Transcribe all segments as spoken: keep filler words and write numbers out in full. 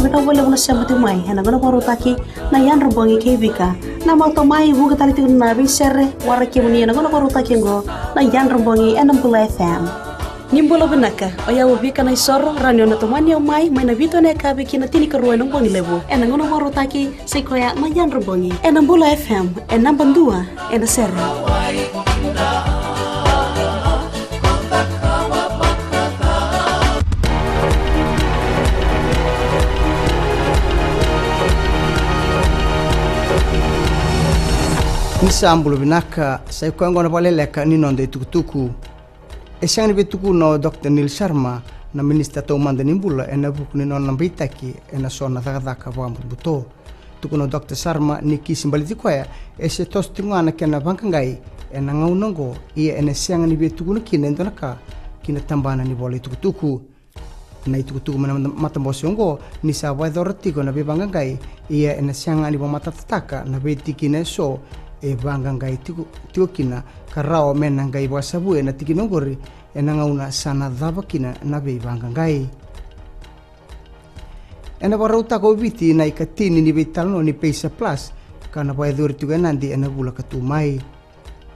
Vinaka vakalevu na sema tiko mai ena gauna vakarautaki na Yadra Bogi kei Vika. Na mato mai vuka tale tiko na veisere, waraki kemuni ena gauna vakarautaki oqo na Yadra Bogi ena Bula F M. Ni bula vinaka, o yau o Vika Naisoro, rawa ni o na tomani au mai, mai na vitu ena yakavi ki na tinikarua ena bogi levu. Ena gauna vakarautaki, sai koya na Yadra Bogi ena Bula F M, e naba dua ena sere. Ni sa bula vinaka, sai koya oqo na vakaleleka ni noda itukutuku. E sega ni veitukuna o Doctor Neil Sharma, na minisita taumada ni bula, ena vuku ni nona beitaki ena so na cakacaka vakabutobuto. Tukuna o Doctor Sharma ni kisi baleti koya, e se toso tiko ga na kena vaqaqai ena gauna oqo, ia ena sega ni veitukuna kina e dua na ka ki na tabana ni vola itukutuku. Na itukutuku mai na matabose oqo ni sa vakayacora tiko na veivaqaqai, ia ena sega ni vakamatatataka na veitikina eso e vaqaqai tiko, tiko kina, ka rawa me na qai vakasavuya na tikina oqori ena gauna sa na cava kina na veivaqaqai. Ena vakarautaka o Viti na ikatini ni veitalanoa ni Paisa Plus, ka na vakayacori tiko e Nadi ena vula ka tu mai.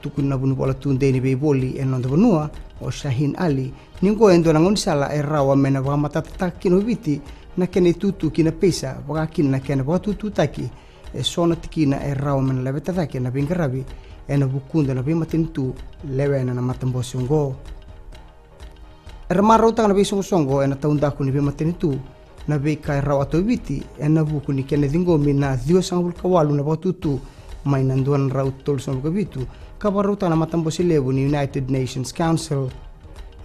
Tukuna na vunivola tudei ni veivoli ena noda vanua, o Shaheen Ali, ni oqo e dua na gaunisala e rawa me na vakamatatataka kina o Viti na kena itutu ki na Paisa, vaka kina na kena vakatututaki eso na tikina e rawa me na laveta cake na veiqaravi ena vukuda na veimatanitu lewena na matabose oqo. Era marautaka na veisoqosoqo ena taudaku ni veimatanitu na veika e rawata o Viti ena vuku ni kena ciqomi na ciwasagavulu ka walu na vakatutu mai na dua na drau tolusagavulu ka vitu, ka vakarautaka na matabose levu ni United Nations Council.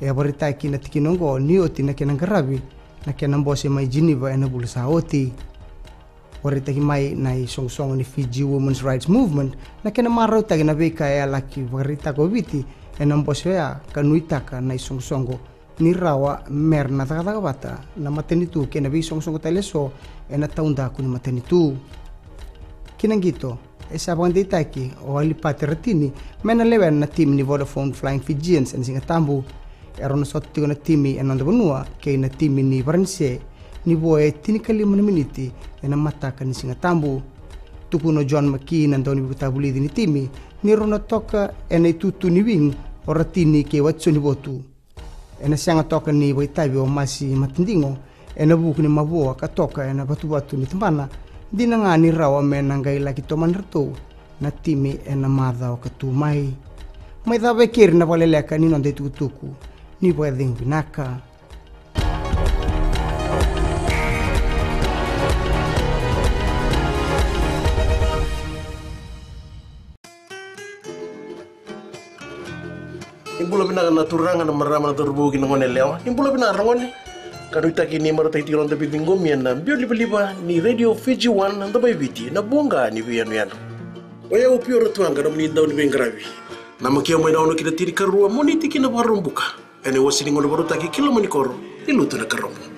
E a vakaraitaki na tikina oqo ni oti na kena qaravi na kena bose mai Geneva ena vula sa oti. Vakaraitaki mai na isoqosoqo ni Fiji Women's Rights Movement na kena marautaki na veika e a laki vakaraitaka o Viti ena bose oya, ka nuitaka na isoqosoqo ni rawa me ra na cakacaka vata na matanitu kei na veisoqosoqo tale eso ena taudaku ni matanitu. Ki na qito, e sa vakadeitaki o Alipate Ratini me na lewena na timi ni Vodafone Flying Fijians ena Siga Tabu. E rau na sota tiko na timi ena noda vanua kei na timi ni Varanise ni vo e tinikalima na miniti ena mataka ni Siga Tabu. Tukuna o John McKee, na dauniveivakatavulici ni timi, ni rau na toka ena itutu ni wing o Ratini kei Watisoni Votu. Ena sega toka ni vakaitavi o Masi Matadigo ena vuku ni mavoa ka toka ena vatuvatu ni tabana, dina ga ni rawa me na qai laki tomani ratou na timi ena macawa ka tu mai. Mai cava e keri na vakaleleka ni noda itukutuku. Ni vakacegu vinaka. Ni bula vinaka na turaga, na marama, na cauravou kei na gone yalewa. Ni bula vinaka ragone. Ka nuitaki ni marautaki tiko na noda veiciqomi ena biau livaliva ni Radio Fiji One, na Domo i Viti, na voqa ni veiyanuyanu. O yau Pio Ratuaqa, nomuni dau ni veiqaravi. Namaki au mai na ono ki na tinikarua, Moniti ki na Vakaraubuka, ena iwase ni gauna vakarautaki ki loma ni koro ni Lutu na Karobo.